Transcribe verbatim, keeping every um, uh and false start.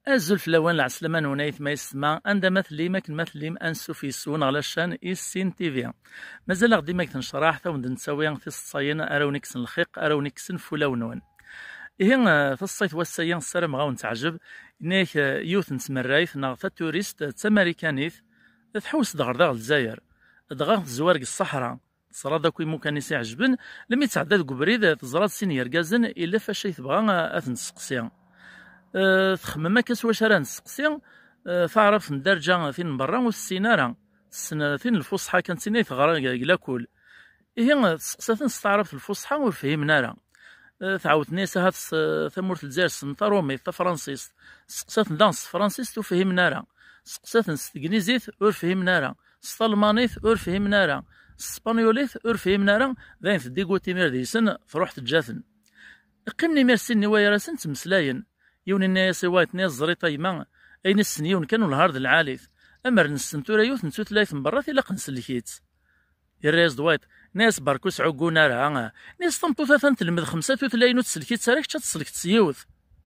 Azul fell-awen, lɛeslama-nwen ayetma yessetma, anda ma tellim, akken ma tellim, ansuf yes-wen ɣer la chaîne Issin T V. Mazal-aɣ dima deg tnecraḥt, a wen-d-nettawi tiseḍsayin ara wen-ikksen lxiq, ara wen-ikksen f ulawen-nwen. Ihi, eh, taseḍsayt n wass-agi ssarameɣ a wen-teɛjeb. Yenna-yak, eh, yiwet n tmerrayt neɣ taturist, eh, d tamarikanit, tḥewwes-d ɣer da ɣer Lezzayer. Dɣa tezwar deg ṣṣeḥra. Teẓra-d akk imukan i s-iɛejben, lmi tesɛedda deg ubrid, teẓra-d sin yergazen, illa fac ay tebɣa, eh, ad ten-tesseqsi. Eh, txemmem akka s wacu ara nesseqsi, eh, taɛrabt n ddarǧa tin n berra ur tessin ara. Tessen, eh, tin n lfuṣḥa kan, d tin ay teɣra deg, deg lakul. Ihi, eh, tesseqsa-ten s taɛrabt n lfuṣḥa ur fhimen ara. Eh, tɛawed tenna-yas ahat s, eh, tamurt n Lezzayer ssnen tarumit, tafransist. Tesseqsa-ten daɣen s tefransist ur fhimen ara. Tesseqsa-ten s teglizit ur fhimen ara. S talmanit ur fhimen ara. S tespanyolit ur fhimen ara. Dayen teddigut imir deg-sen, truḥ teǧǧa-ten. Qqimen imir sin n iwayrasen ttmeslayen. Yiwen yenna-yas i wayeḍ, tenna-yas: "Ẓriḍ a yemma, ayen issen yiwen kan ulehhar d lɛali-t. Amer nessen tura yiwet n tutlayt n berra, tilaq nsellek-itt." Yerra-yas-d wayeḍ, yenna-yas: "Berka ur sɛuggun ara." Yenna-yas: "Tameṭṭut atan telmed xemsa tutlayin ur tsellek-itt ara, kečč ad tsellkeḍ s yiwet."